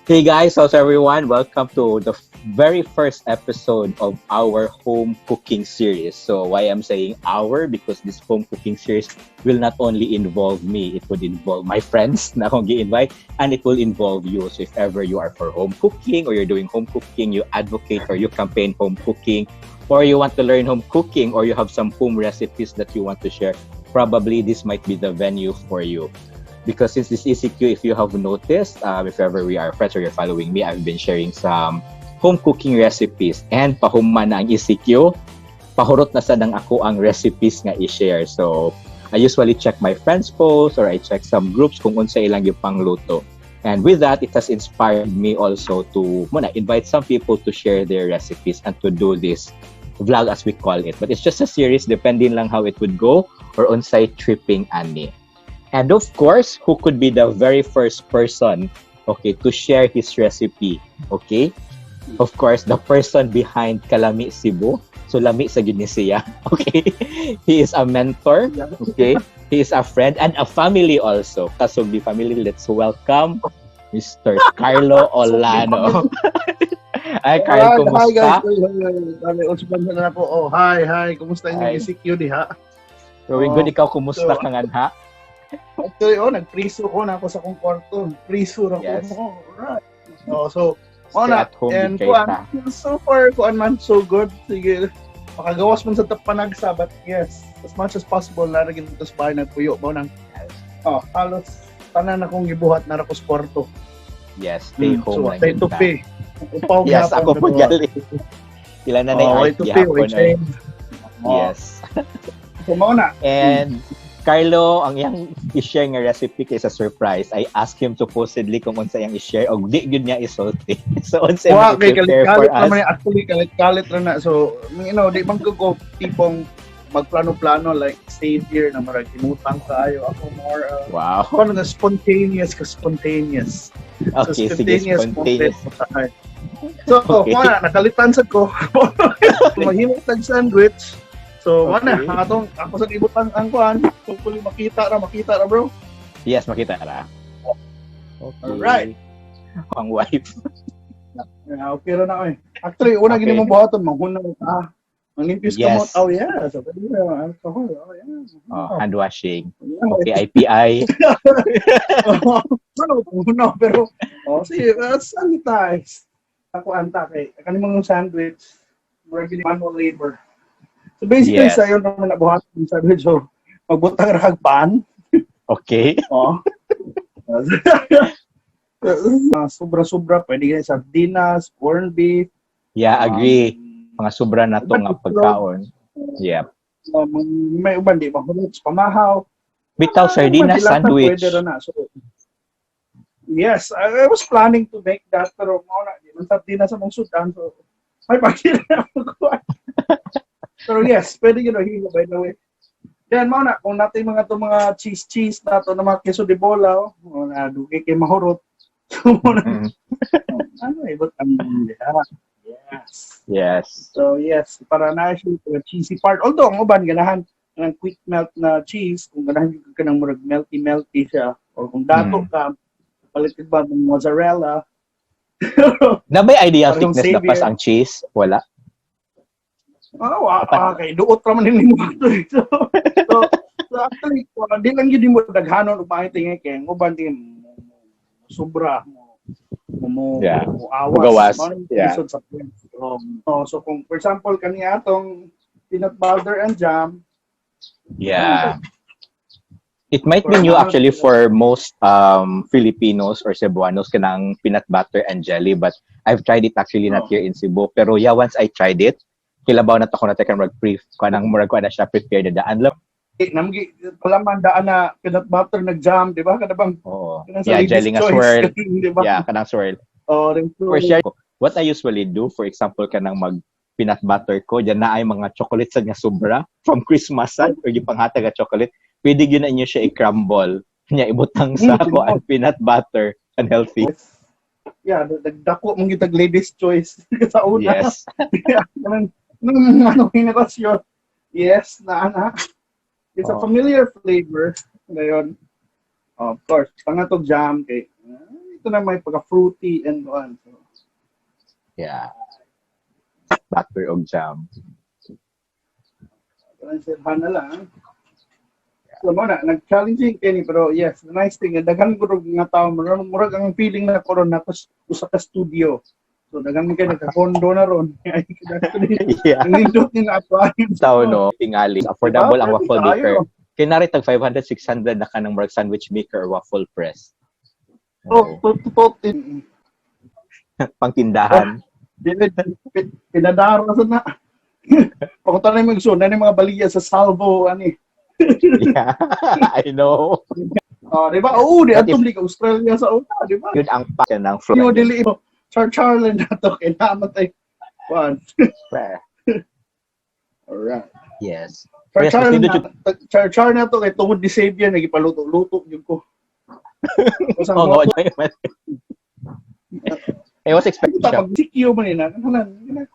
Hey guys, how's everyone? Welcome to the very first episode of our home cooking series. So why I'm saying our, because this home cooking series will not only involve me, it would involve my friends na akong gi-invite, and it will involve you. So if ever you are for home cooking or you're doing home cooking, you advocate or you campaign home cooking, or you want to learn home cooking, or you have some home recipes that you want to share, probably this might be the venue for you. Because since this ECQ, if you have noticed, if ever we are friends or you're following me, I've been sharing some home cooking recipes. And pahuman na ang ECQ, pahurot na sad ang ako ang recipes nga i-share. So, I usually check my friends' posts or I check some groups kung unsa ilang yung pangluto. And with that, it has inspired me also to invite some people to share their recipes and to do this vlog as we call it. But it's just a series, depending lang how it would go or unsay tripping ani. And of course, who could be the very first person, okay, to share his recipe, okay? Of course, the person behind Kalami Cebu. So, lami sa Ginisia, okay? He is a mentor, okay? He is a friend and a family also. Kasog di family, let's welcome Mr. Carlo Olano. Ay, Carlo, kumusta? Hi guys. Hi. Kumusta yung ECQ diha? Going good, ikaw kumusta ka nga ha? Actually, nag-preso ko na ako sa kong kwarto. Preso na ko. Yes. Right. So, Stay at home, and so far, man, so good. Sige, makagawas man sa tapanagsa, but yes, as much as possible, naragin ito sa bahay nagpuyo. Halos, tanan akong gibuhat na ako sa kwarto. Yes, stay home. So, stay to pay. Yes, ako po galing. Ilan na na yung hapon. Yes. So, mauna. And Carlo, ang iyang i-share nga recipe kay sa surprise, I asked him supposedly kung unsa iyang i-share o di gyud niya isulti. So unsa mo i-prepare for us? Actually, kalit na. So, di man ko tipong magplano-plano like savior na marag kinutang kayo. Ako more wow. Ano na spontaneous. Okay, So, sige, spontaneous. So, nakalitan sa ko. Mahimok tag sandwich. So, okay. Ako sa ibutan ang kuhan. Hopefully, makita na, bro. Yes, makita na. Okay. Alright. Ang wife. Okay na ako eh. Actually, una gini mong buhaton, manghunaw ka. Manglimpyos ka mo. Oh, yeah. So, alcohol. Oh, yeah. Hand washing. Okay, IPI. Hunaw, pero, sige, sanitize. Ako anta kay, kanimang sandwich, manual labor. So basically, yes. Sa'yo naman nabuhatin yung sandwich. So, magbutang ragpan. Okay. Sobra-sobra. Pwede ganyan sardinas, corned beef. Yeah, agree. Mga sobra na to nga pagkaon. Yep. May uban, di ba? Pamahaw. Bitaw, sardinas sandwich. So, yes, I was planning to make that. Pero di man sardinas sa mong sudan. So, may pagkira ako. Pero yes, pwede yun hilo by the way. Then kung natin mga cheese na to na mga queso de bola, dugi kay mahurot. So but yes. Yes. So yes, para na siya yung cheesy part. Although ang uban ganahan ng quick melt na cheese, kung ganahan ka ng murag melty siya, or kung dato ka, palitin ba ng mozzarella. Na may ideal thickness na pas ang cheese? Wala? Okay. Duot naman yung ito. So actually, di lang yun mo daghanon o mahitingin kaya uban din sobra mo awas. Yeah. So kung for example, kaniya atong peanut butter and jam. Yeah. It might be new actually for most Filipinos or Cebuanos kanang peanut butter and jelly, but I've tried it actually not here in Cebu. Pero yeah, once I tried it, kilabaw na ako na tayo kanang murag ko na siya prepared na daan lang. Namgi palaman daan na peanut butter nag-jam, di ba? Kada bang yeah, jelly nga swirl. Diba? Yeah, kanang swirl. For sure, what I usually do, for example, kanang mag peanut butter ko, dyan na ay mga chocolate sa nga sobra from Christmasan or yung panghatag nga chocolate. Pwede yun na inyo siya i-crumble. Kanya ibutang sa ako ang peanut butter and healthy. Yeah, nagdako mong gitag ladies choice sa una. Yes. Hinakasyon. Yes, it's a familiar flavor. Ngayon, of course, pangatog jam kay ito na may pagka-fruity and one. So, Yeah. Butter og jam. sirhan na lang. So, na, nag-challenging kini pero yes, the nice thing, daghan ko nga tao, murag ang feeling na ko ron na usa ka studio. So, daghan kayo nagka-condo na ron. Yeah. Ang nindot ni na appliance. So, no, tingali. Affordable ang waffle Tayo. maker. Kinari tag 500, 600 na ka ng murag sandwich maker or waffle press. Oh, Pangtindahan. Pinadara sa na. Pakunta na yung magsun, na yung mga baliya sa salvo, ani. Yeah, I know. Oh, di ba? Oo, di atom ka Australia sa una, di ba? Yun ang pack ng flow. Yung dili mo, Charles na to, kinamatay. One. Alright. Yes. Char na to, kay tungod ni Sabian, nagipaluto-luto yun ko. Oh, no, I was expecting siya. Pag sikyo man yun,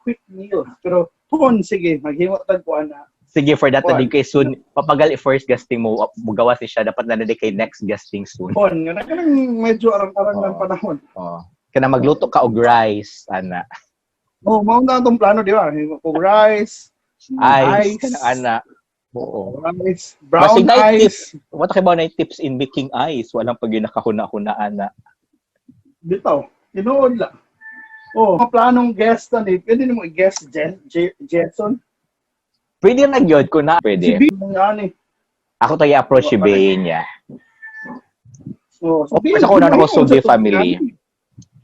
quick meal. Pero, sige, maghimotag ko na. Sige, for that, na kay soon, papagali first guesting mo, magawa siya, dapat na kay next guesting soon. Nga na medyo arang-arang ng panahon. Kana magluto ka og rice, ana. Mauna itong plano, di ba? Og rice, Ice, kana ana. Oo. Rice, brown ice. What about na tips in making ice? Walang pag yun nakahuna-hunaan na. Bitaw, tinuod lang. Mga planong guest na pwede mo i-guest Jason. Pwede na yun, kung na pwede. Si B, yan eh. Ako tayo approach si Bay niya. So, Kasi ako na ako Subi family.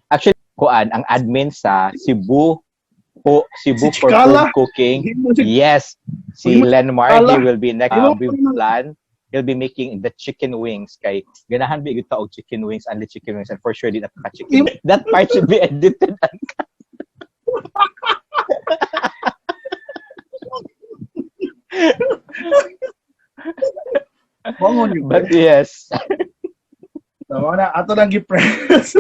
Actually, kuan ang admin sa Cebu for food cooking. Yes, si Len Margie will be next plan. He'll be making the chicken wings. Kay ganahan ba kita og chicken wings, only chicken wings, and for sure di na ka chicken. That part should be edited. But yes. So, ato lang gi-press.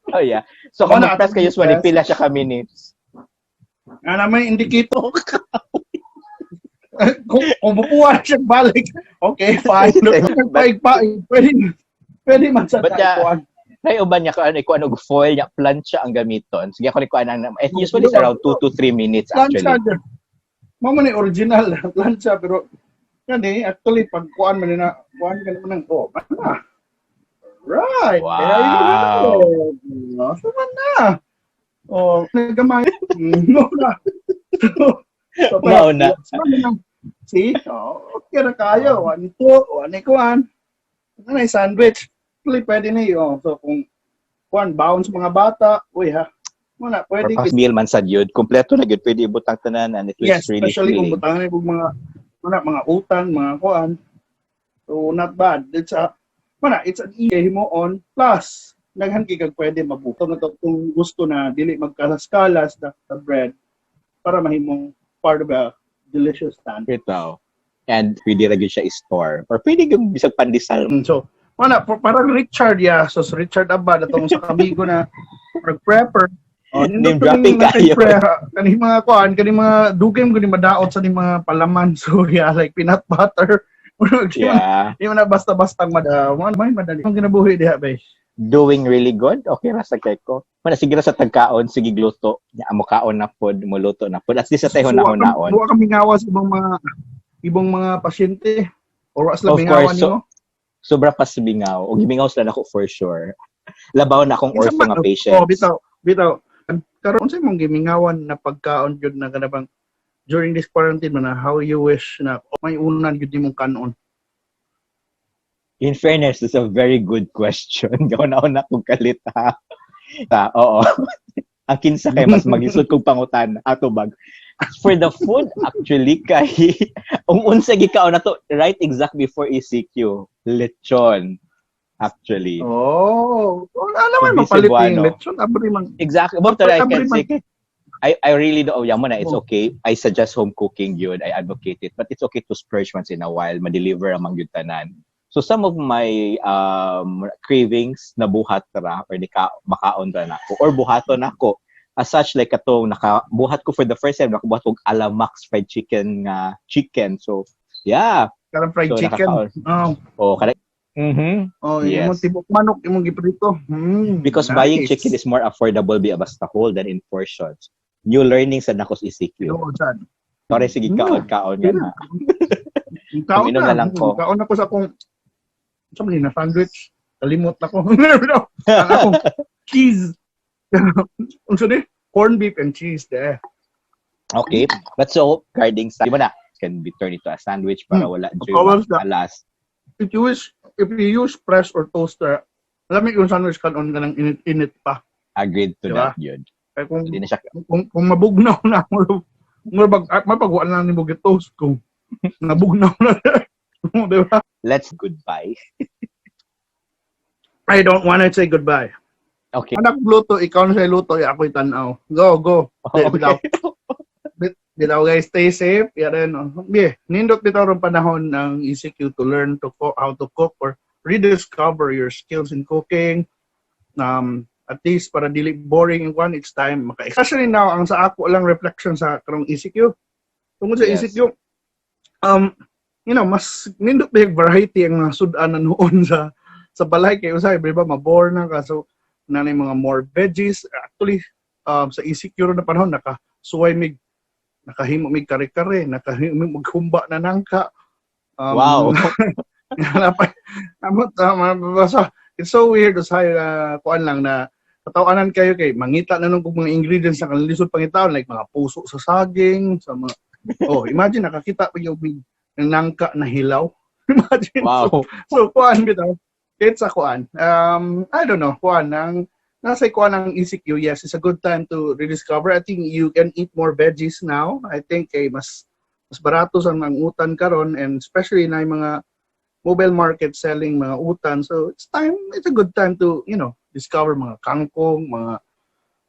Oh yeah. So kung mag-press kayo, usually pila siya ka minutes. Nga naman indicator ka. kung bukuha siya balik, okay, fine. Pwede man sa taikuan. May uban niya kung ano foil niya, plancha ang gamiton. Sige ako kuan ang usually it's around 2 to 3 minutes actually. Plancha. Mamo ni original plancha pero actually pag kuan man na kuan ka naman ng mana. Right. Wow. Naman na. Nagamay. No na. So, na. See? Okay na kayo. Ani kuan. Ano na sandwich. Actually, pwede na yun. So, kung kuan, bounce mga bata, muna, pwede. Or meal man sa yun. Kompleto na yun. Pwede ibutang tanan and it was yes, really especially filling. kung butangan yung mga utan, mga kuan. So, not bad. It's an easy mo on. Plus, naghan kikag pwede mabuto na to kung gusto na dili magkalas-kalas na bread para mahimong part of a delicious stand. Ito. And pwede rin siya i-store. Or pwede yung bisag pandesal. So, parang Richard, So, Richard Abad, itong sa kamigo na prepper. Name dropping kayo. Kani mga kuan, kani mga dugem kani madaot sa ni mga palaman. So, like peanut butter. Yeah. Di mo na basta-bastang may madali. Ang ginabuhi diha, bay. Doing really good. Okay ra sa kay ko. Mana sige ra sa tagkaon, sige gluto. Nya amo kaon na pod, muluto na pod. At least sa tayo naon. Buwa kami ngawas ibang mga pasyente. Or was lang mingawan nimo? Sobra pa sa bingaw. O gimingaw sila nako for sure. Labaw na akong ortho nga patient. Bitaw. Karon sa imong gimingawan na pagkaon jud na kanabang during this quarantine man, how you wish na may unan yun imong kanon? In fairness, it's a very good question. Gaon na akong kalit ha. Oo. Ang kinsa kay mas magisod kong pangutan ato bag. As for the food, actually, kay ang unsa gikaon na to right exact before ECQ, lechon. Actually. Naman mapalit yung lechon. Abri man. Exactly. But I can say, I really don't, it's okay. I suggest home cooking yun. I advocate it. But it's okay to splurge once in a while. Ma-deliver among yun tanan. So some of my cravings na buhat ra or makaon ra nako or buhaton nako. As such, like atong nakabuhat ko for the first time, nakabuhat ko Alamax fried chicken. So, yeah. Karang fried chicken. Oh, imong Yes. tibok manok, imong giprito. Because buying Nice. chicken is more affordable via basta whole than in portions. New learnings sa Nakos ECQ. Tinuod sad. Sorry, sige, kaon-kaon yan ha. Kaon Uminom na. na lang ko. Kaon na ko sa akong sa na sandwich. Kalimot na ko. Ang akong cheese. Unsa ni? Corned beef and cheese there. Okay. But so, regarding sa, di ba na, can be turned into a sandwich para wala Bawal dyan alas. If you use press or toaster, alam mo yung sandwich kanon ka ng init-init pa. Agreed to Diba? that, yun. Kaya kung, Hindi na siya, kung mabugnaw na, mapagwaan lang ni mo toast kung nabugnaw na. Diba? let's goodbye. I don't want to say goodbye. Okay. Anak luto, ikaw na sa luto, ako'y tanaw. Go. Okay. Bitaw guys, stay safe. Yan rin. Nindot bitaw rin panahon ng ECQ to learn to how to cook or rediscover your skills in cooking. At least para dili boring in one, it's time. Especially now, ang sa ako lang reflection sa karong ECQ. Tungkol sa ECQ, mas nindot na yung variety ang mga sudan na noon sa balay. Kaya usay, ba, mabore na ka. So, nanay mga more veggies. Actually, sa ECQ na panahon, nakasuway nakahimo mig kare-kare, nakahimo maghumba na nangka. Wow. It's so weird usay kuan lang na katawanan kayo kay mangita na nung mga ingredients na kanlisod pangitaon like mga puso sa saging, sa mga imagine nakakita pa yung nangka na hilaw. Imagine. Wow. So kuan bitaw. It's a kuan. I don't know, kuan ang nasa kuan ng ECQ, yes, it's a good time to rediscover. I think you can eat more veggies now. I think mas barato sa mga utan karon, and especially na yung mga mobile market selling mga utan. So it's a good time to, discover mga kangkong, mga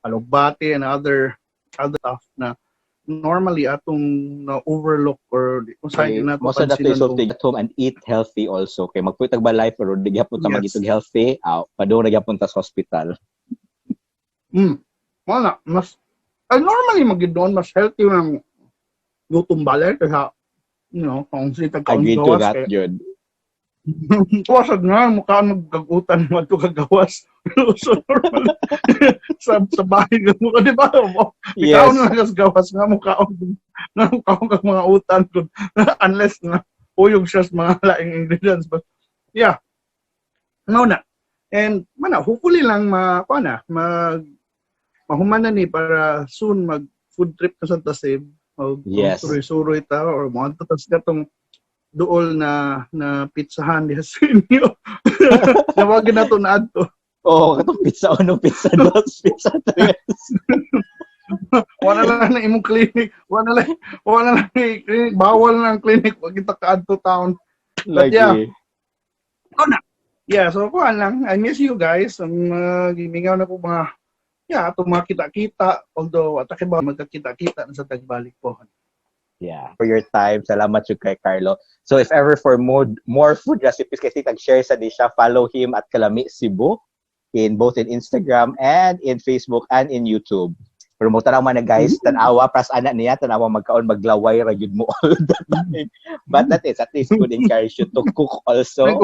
alugbati and other stuff na normally atong na overlook or Okay. Most of the place of at home and eat healthy also. Kay magputag ba life pero di gyapon ta magitog healthy, padung na gyapon ta sa hospital. Wala. Normally magidon mas healthy ng lutong balay kaya kung sitag kaon Agreed to that, yun. Wasag na, mukha magkagutan mo ito kagawas. So normal. sa bahay ka mukha, di ba? Ikaw na gawas nga mukha kang mga utan unless na uyog siya sa mga laing ingredients. But yeah, no na. And hopefully lang mahumanan ni para soon mag food trip ka sa Tasib. Yes. Suroy-suroy ta or mo to tas katong duol na pizzahan diha sa inyo. Nawagin na to na adto. Katong pizza dogs, pizza tres. Wala lang na imong clinic. Wala lang clinic. Bawal na ang clinic wag kita kaadto town. But yeah, so kuan lang. I miss you guys. Gimingaw na po itong mga kita-kita. Although, atake ba magkakita-kita na sa tagbalik po. Yeah, for your time. Salamat yung kay Carlo. So, if ever for more food recipes, kasi tag-share sa di siya, follow him at Kalami Cebu both in Instagram and in Facebook and in YouTube. Pero mo tanaw man na guys, tanawa, pras anak niya, tanawa magkaon, maglaway, ragyod mo all the time. But that is, at least could encourage you to cook also.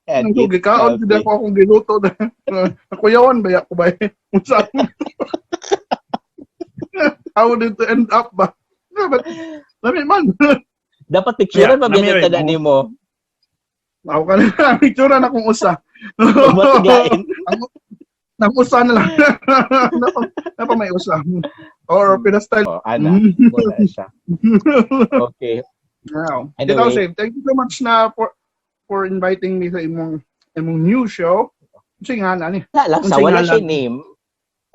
And eat gikaon healthy. ko akong giluto na nakuyawan ba ako ba how did it end up ba but lami man Dapat picturean pa biya sa tanda mo. ako ka na picture na kung usa Matigain. nang usa na lang napa may usa or pinastyle Ana, wala siya. Okay. Now, Anyway. thank you so much na for inviting me sa imong new show. Kasi nga na ni. Wala siya name.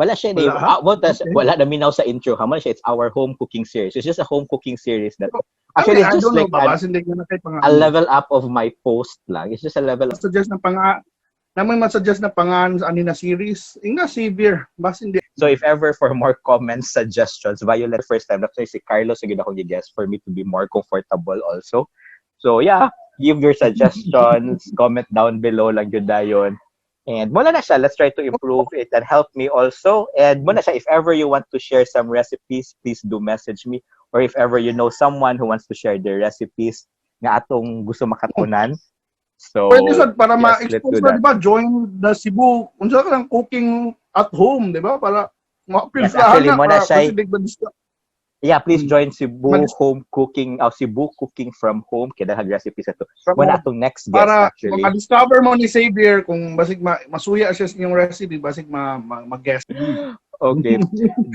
Wala siya name. Okay. Wala na minaw sa intro. Haman siya, it's our home cooking series. It's just a home cooking series that actually it's just like a level up of my post lang. It's just a level up. Suggest na naman masuggest na pangan sa na series. Inga severe. Bas hindi. So if ever for more comments, suggestions, Violet first time na si Carlos sige ako gi-guess for me to be more comfortable also. So yeah, give your suggestions, comment down below lang yun dayon. And muna na siya, let's try to improve it and help me also. And muna siya, if ever you want to share some recipes, please do message me. Or if ever you know someone who wants to share their recipes nga atong gusto makatunan, Pwede So sad para yes, let's ma-expose do na, di that. ba? Join the Cebu. Unsa ka lang cooking at home, di ba? Para ma-appeal Yes, sa actually, ana, muna para kasi siya. di ba Yeah, please mm, join Cebu madis- Home Cooking, Cebu Cooking from Home. Kaya dahil recipe sa to. from Muna home. atong next guest, Para actually. ma-discover mo ni Xavier kung basig masuya siya sa inyong recipe, basig mag-guess. Okay,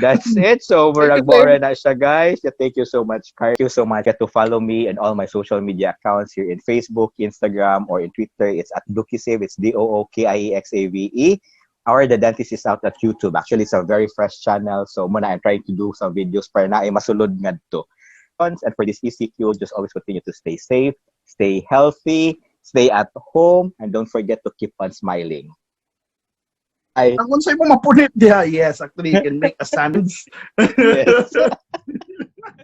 that's it. So, Thank you, murag Xavier. maura na siya, guys. Yeah, thank you so much, Carl. Thank you so much. Get to follow me and all my social media accounts here in Facebook, Instagram, or in Twitter. It's at Dookisave. It's DOOKIEXAVE. Our The Dentist is out at YouTube. Actually, it's a very fresh channel. So, muna I'm trying to do some videos para na ay masulod nga to. And for this ECQ, just always continue to stay safe, stay healthy, stay at home, and don't forget to keep on smiling. Bye. Ang kung sa'yo mo mapunit diha, yes, actually, you can make a sandwich. Yes.